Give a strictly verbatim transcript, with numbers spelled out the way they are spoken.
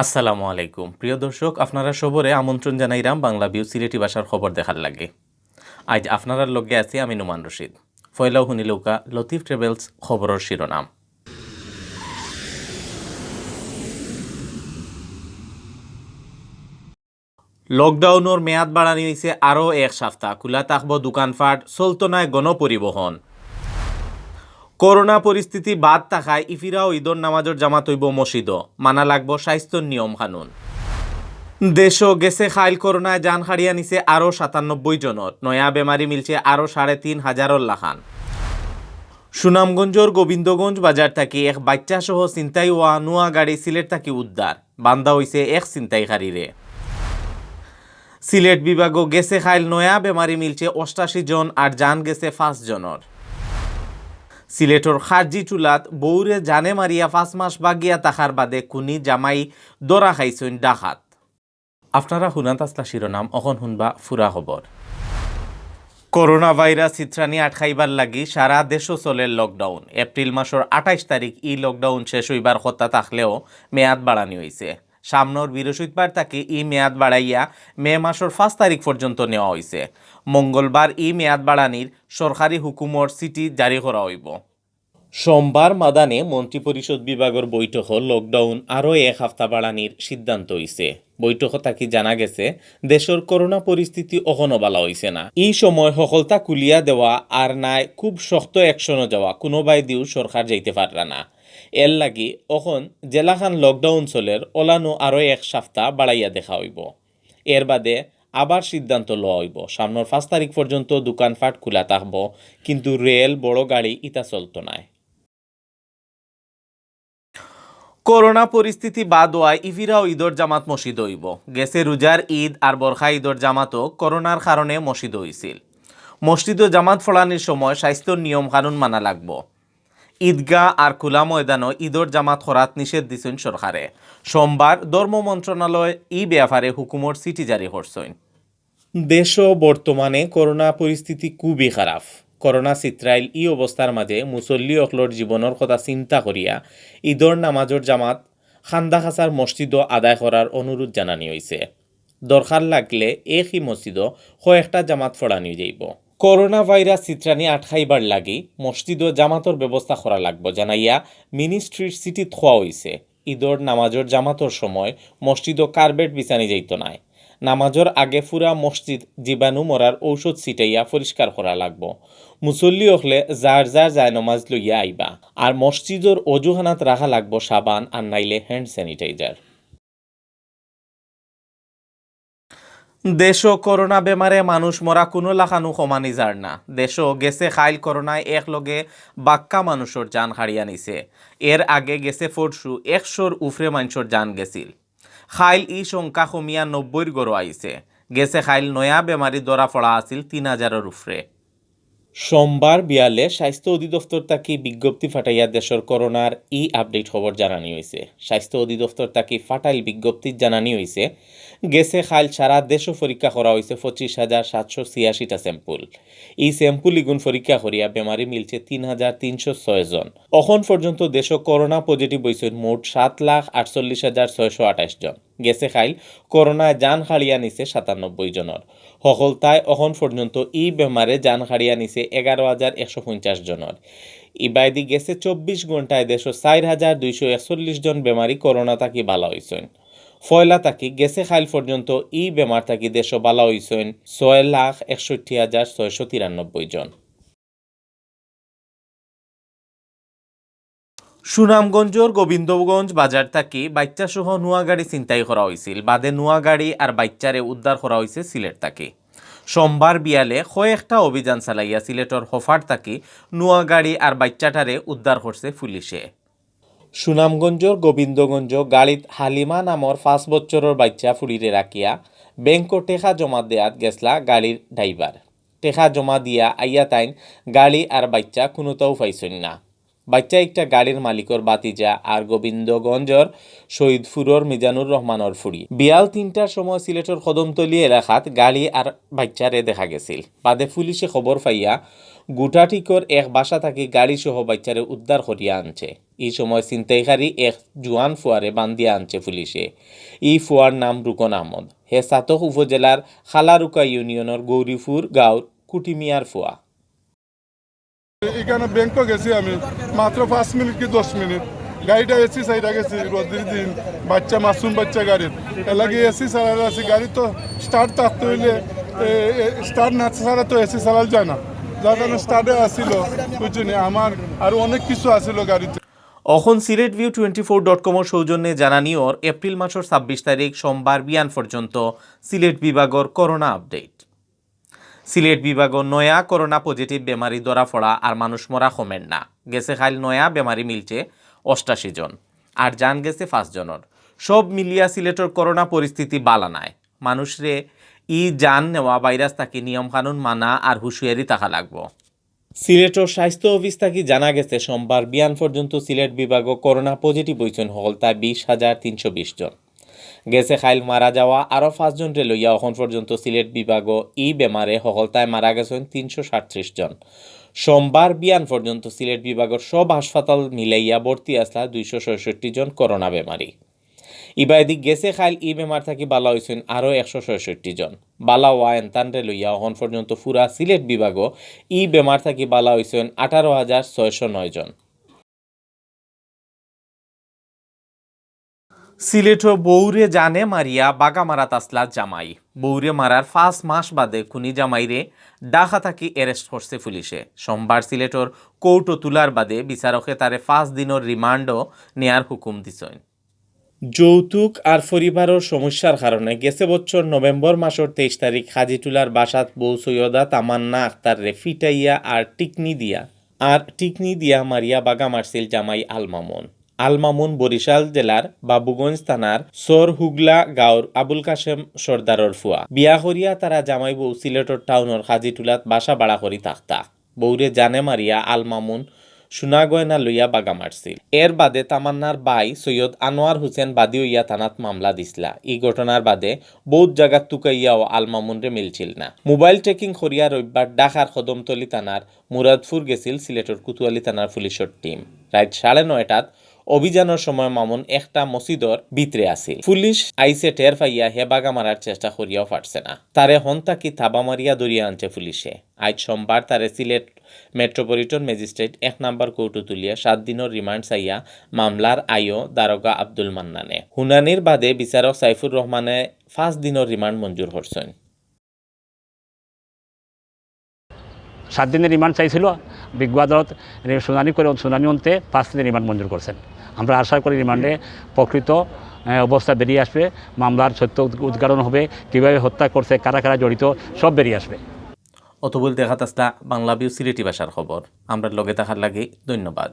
আসসালামু আলাইকুম। প্রিয় দর্শক, আপনারা সবরে আমন্ত্রণ জানাইরাম বাংলা ভিউ সিলেটি ভাষার খবর দেখার লাগি। আইজ আপনারার লগে আছি আমি নোমান রশিদ। পয়লাউ হুনিলউক্কা লতিফ ট্রাভেলস খবরর শিরোনাম। লকডাউনর মেয়াদ বাড়ানি অইছে আরও এক সাপ্তা। খুলা থাকবো দোকানপাট, চলতো নায় গণপরিবহন। করোনা পরিস্থিতি বাদ থাকায় ইফিরাও ইদর নামাজর জামাত অইবো মসজিদো, মানা লাগবো স্বাস্থ্যর নিয়ম কানুন। দেশো গেছে কাইল করোনায় জান কাড়িয়া নিছে আরও সাতানব্বই জনর, নয়া বেমারি মিলছে আরও সাড়ে তিন হাজারর লাখান। সুনামগঞ্জর গোবিন্দগঞ্জ বাজার থাকি এক বাইচ্চা সহ ছিনতাই অওয়া নুয়া গাড়ি সিলেট থাকি উদ্ধার, বান্দা অইছে এক ছিনতাইকারীরে। সিলেট বিভাগো গেছে কাইল নয়া বেমারি মিলছে অষ্টাশি জন আর জান গেছে পাঁচ জনর। সিলেটর খারজি টুলাত বউরে জানে মারিয়া পাঁচ মাস বাগিয়া থাকার বাদে খুনি জামাই ধরা খাইছইন ডাকাত। আপনারা হুনাত আছলা শিরোনাম, অখন হুনবা ফুরা খবর। করোনা ভাইরাস ছিতরানি আটকাইবার লাগি সারা দেশো চলের লকডাউন। এপ্রিল মাসর আঠাইশ তারিখ ই লকডাউন শেষ অইবার কথা থাকলেও মেয়াদ বাড়ানি অইছে। সামনর বৃহস্পতিবার থাকি ই মেয়াদ বাড়াইয়া মে মাসর পাঁচ তারিখ পর্যন্ত নেওয়া অইছে। মঙ্গলবার ই মেয়াদ বাড়ানির সরকারি হুকুমর চিঠি জারি করা অইবো। সোমবার মাদানে মন্ত্রিপরিষদ বিভাগর বৈঠকো লকডাউন আরও এক হাপ্তা বাড়ানির সিদ্ধান্ত অইছে। বৈঠকো থাকি জানা গেছে, দেশর করোনা পরিস্থিতি অখনো বালা অইছে না। ই সময় হকলতা খুলিয়া দেওয়া আর নায় খুব শক্ত অ্যাকশনো যাওয়া, কুনুবায়দিউ সরকার যাইতে পাররা না। এরলাগি অখন যেলাখান লকডাউন চলের, অলানউ আরও এক হাপ্তা বাড়াইয়া দেখা অইবো। এরবাদে আবার সিদ্ধান্ত লওয়া অইবো। সামনর পাঁচ তারিখ পর্যন্ত দোকানপাট খুলা থাকবো, কিন্তু রেল, বড় গাড়ি ইতা চলতো নায়। করোনা পরিস্থিতি বাদ অওয়ায় ইফিরাও ইদর জামাত মসজিদো অইবো। গেছে রোজার ইদ আর বরখা ইদর জামাতও করোনার কারণে মসজিদো অইছিল। মসজিদো জামাত পড়ানির সময় স্বাস্থ্যর নিয়ম কানুন মানা লাগবো। ঈদগাহ আর খুলা ময়দানো ইদর জামাত করাত নিষেধ দিছইন সরকারে। সোমবার ধর্ম মন্ত্রণালয় ই ব্যাপারে হুকুমর চিঠি জারি করছইন। দেশো বর্তমানে করোনা পরিস্থিতি খুবই খারাপ। করোনা ছিতরাইল ই অবস্থার মাঝে মুসল্লি অকলর জীবনর কথা চিন্তা করিয়া ইদর নামাজর জামাত কান্দাকাছার মসজিদো আদায় করার অনুরোধ জানানি অইছে। দরকার লাগলে একই মসজিদো কয়েকটা জামাত পড়ানি যাইবো। করোনা ভাইরাস ছিতরানি আটকাইবার লাগি মসজিদো জামাতর ব্যবস্থা করা লাগবো জানাইয়া মিনিস্ট্রির চিঠিত কওয়া অইছে। ইদর নামাজর জামাতর সময় মসজিদো কার্পেট বিছানি যাইতো নায়। নামাজর আগে পুরা মসজিদ জীবাণু মরার ঔষধ ছিটাইয়া পরিষ্কার করা লাগবো। মুসল্লি অকলে যার যার জায়নমাজ লইয়া আইবা। আর মসজিদর অজুখানাত রাখা লাগবো সাবান আর নাইলে হ্যান্ড স্যানিটাইজার। দেশো করোনা বেমারে মানুষ মরা কুনু লাখানউ কমানি যার না। দেশো গেছে কাইল করোনায় একলগে বাক্কা মানুষর জান কাড়িয়া নিছে। এর আগে গেছে পরশু একশোর উফরে মানষর জান গেছিল। কাইল ই সংখ্যা কমিয়া নব্বইর ঘরো আইছে। গেছে কাইল নয়া বেমারি ধরা পড়া আছিল তিন হাজারর উফরে। সোমবার বিয়ালে স্বাস্থ্য অধিদপ্তর থাকি বিজ্ঞপ্তি ফাটাইয়া দেশর করোনার ই আপডেট খবর জানানি অইছে। স্বাস্থ্য অধিদপ্তর থাকি ফাটাইল বিজ্ঞপ্তিত জানানি অইছে, গেছে কাইল সারা দেশো পরীক্ষা করা অইছে পঁচিশ হাজার সাতশো ছিয়াশিটা স্যাম্পল। ই স্যাম্পল ইগুন পরীক্ষা করিয়া বেমারি মিলছে তিন হাজার তিনশো ছয় জন। অখন পর্যন্ত দেশো করোনা পজিটিভ অইছইন মোট সাত লাখ আটচল্লিশ হাজার ছয়শো আঠাইশ জন। গেছে কাইল করোনায় জান কাড়িয়া নিছে সাতানব্বই জনর। হকলতায় অখন পর্যন্ত ই বেমারে জান কাড়িয়া নিছে এগারো হাজার একশো পঞ্চাশ জনর। ইবায়দি গেছে চব্বিশ ঘন্টায় দেশো চাইর হাজার দুইশো একচল্লিশ জন বেমারি করোনা থাকি বালা অইছইন। পয়লা থাকি গেছে কাইল পর্যন্ত ই বেমার থাকি দেশো বালা অইছইন ছয় লাখ একষট্টি হাজার ছয়শো তিরানব্বই জন। সুনামগঞ্জর গোবিন্দগঞ্জ বাজার থাকি বাইচ্চা সহ নুয়া গাড়ি ছিনতাই করা অইছিল। বাদে নুয়া গাড়ি আর বাইচ্চারে উদ্ধার করা অইছে সিলেট থাকি। সোমবার বিয়ালে কয়েকটা অভিযান চালাইয়া সিলেটর হফার থাকি নুয়া গাড়ি আর বাইচ্চাটারে উদ্ধার করছে পুলিশে। সুনামগঞ্জর গোবিন্দগঞ্জ গাড়িত হালিমা নামর পাঁচ বছরর বাইচ্চা ফুড়িরে রাখিয়া ব্যাংকো টেকা জমা দেয়াত গেছলা গাড়ির ড্রাইভার। টেকা জমা দিয়া আইয়া তাইন গাড়ি আর বাইচ্চা কুনুটাও পাইছইন না। বাইচ্চা একটা গাড়ির মালিকর ভাতিজা আর গোবিন্দগঞ্জর শহীদপুরর মিজানুর রহমানর ফুড়ি। বিয়াল তিনটার সময় সিলেটর কদমতলী এলাকাত গাড়ি আর বাইচ্চারে দেখা গেছিল। বাদে পুলিশে খবর পাইয়া গুটাটিকর এক বাসা থাকি গাড়ি সহ বাইচ্চারে উদ্ধার করিয়া আনছে। ই সময় ছিনতাইকারী এক জুয়ান ফুয়ারে বান্ধিয়া আনছে পুলিশে। ই ফুয়ার নাম রুকন আহমদ। হে ছাতক উপজেলার খালারুকা ইউনিয়নর গৌরীপুর গাঁওর কুটি মিয়ার ফুয়া। এখানে ব্যাংকও গেছি আমি, মাত্র পাঁচ মিনিট কি দশ মিনিট। গাড়িটা এসি সাইডা গেছি, রোদির দিন, বাচ্চা, মাসুম বাচ্চা গাড়িত। এর লাগি এসি চালাইল আছি, গাড়ি তো স্টার্ট থাকতে হইলে, স্টার্ট না ছাড়া তো এসি চালাইল যায় না, যার কারণে স্টার্টে আসিল, বুঝছনি। আমার আরো অনেক কিছু আসিল গাড়িতে। অখন Sylhet view twenty four dot কমর সৌজন্যে জানানি অর এপ্রিল মাসর ছাব্বিশ তারিখ সোমবার বিয়ান পর্যন্ত সিলেট বিভাগর করোনা আপডেট। সিলেট বিভাগো নয়া করোনা পজিটিভ বেমারি ধরা পড়া আর মানুষ মরা কমের না। গেছে কাইল নয়া বেমারি মিলছে অষ্টাশি জন, আর জান গেছে পাঁচ জনর। সব মিলিয়া সিলেটর করোনা পরিস্থিতি বালা নায়। মানুষরে ই জান নেওয়া ভাইরাস থাকি নিয়ম কানুন মানা আর হুঁশিয়ারি থাকা লাগবো। সিলেটর স্বাস্থ্য অফিস থাকি জানা গেছে, সোমবার বিয়ান পর্যন্ত সিলেট বিভাগো করোনা পজিটিভ অইছইন হকলতায় বিশ হাজার তিনশো বিশ জন। গেছে কাইল মারা যাওয়া আরও পাঁচজনরে লইয়া অখন পর্যন্ত সিলেট বিভাগো ই বেমারে হকলতায় মারা গেছইন তিনশো সাতত্রিশ জন। সোমবার বিয়ান পর্যন্ত সিলেট বিভাগর সব হাসপাতাল মিলাইয়া ভর্তি আছলা দুইশো ছয়ষট্টি জন করোনা বেমারি। ইবায়দি গেছে কাইল ই বেমার থাকি বালা অইছইন আরও একশো ছয়ষট্টি জন। বালা অওয়া এনতানরে লইয়া অখন পর্যন্ত পুরা সিলেট বিভাগো ই বেমার থাকি বালা অইছইন আঠারো হাজার ছয়শো নয় জন। সিলেটো বউরে জানে মারিয়া বাগামারাত আছলা জামাই। বউরে মারার পাঁচ মাস বাদে খুনি জামাইরে ঢাকা থাকি অ্যারেস্ট করছে পুলিশে। সোমবার সিলেটর কোর্টো তুলার বাদে বিচারকে তারে পাঁচ দিনর রিমান্ডও নেয়ার হুকুম দিছইন। যৌতুক আর পরিবারর সমস্যার কারণে গেছে বছর নভেম্বর মাসর তেইশ তারিখ কাজিটুলার বাসাত বউ সৈয়দা তামান্না আক্তাররে ফিটাইয়া আর টিকনি দিয়া, আর টিকনি দিয়া মারিয়া বাগা মারছিল জামাই আল মামুন। আল মামুন বরিশাল জেলার বাবুগঞ্জ থানার সর হুগলা গাঁওর আবুল কাশেম সর্দারর ফুয়া। বিয়া করিয়া তারা জামাই বউ সিলেটর টাউনর কাজিটুলাত বাসা ভাড়া করি থাকতা। বউরে জানে মারিয়া আল মামুন সোনা গয়না লইয়া বাগা মারছিল। এর বাদে তামান্নার ভাই সৈয়দ আনোয়ার হোসেন বাদী অইয়া থানাত মামলা দিছলা। ই ঘটনার বাদে বউত জাগাত তুকাইয়াও আল মামুনরে মিলছিল না। মোবাইল ট্র্যাকিং করিয়া রবিবার ঢাকার কদমতলী থানার মুরাদপুর গেছিল সিলেটর কোতোয়ালি থানার পুলিশর টিম। রাইত সাড়ে নয়টাত অভিযানর সময় মামুন একটা মসজিদর ভিতরে আছিল। পুলিশ আইছে টের পাইয়া হে বাগা মারার চেষ্টা করিয়াও পারছে না। তারে হন থাকি থাবা মারিয়া ধরিয়া আনছে পুলিশে। আইজ সোমবার তারে সিলেট মেট্রোপলিটন ম্যাজিস্ট্রেট এক নাম্বার কোর্টো তুলিয়া সাত দিনর রিমান্ড চাইয়া মামলার আইও দারোগা আব্দুল মান্নানে। হুনানির বাদে বিচারক সাইফুর রহমানে পাঁচ দিনর রিমান্ড মঞ্জুর করছইন। সাত দিনের রিমান্ড চাইছিল, বিজ্ঞ আদালত রি-, শুনানি করে, শুনানি অন্তে পাঁচ দিনের রিমান্ড মঞ্জুর করছেন। আমরা আশা করি রিমান্ডে প্রকৃত, আহ, অবস্থা বেরিয়ে আসবে, মামলার সত্য উদ-, উদ্ঘাটন হবে, কীভাবে হত্যা করছে, কারা কারা জড়িত, সব বেরিয়ে আসবে। অতবুল দেখাত আছলা বাংলা ভিউ সিলেটি ভাষার খবর। আমরার লগে থাকার লাগি ধন্যবাদ।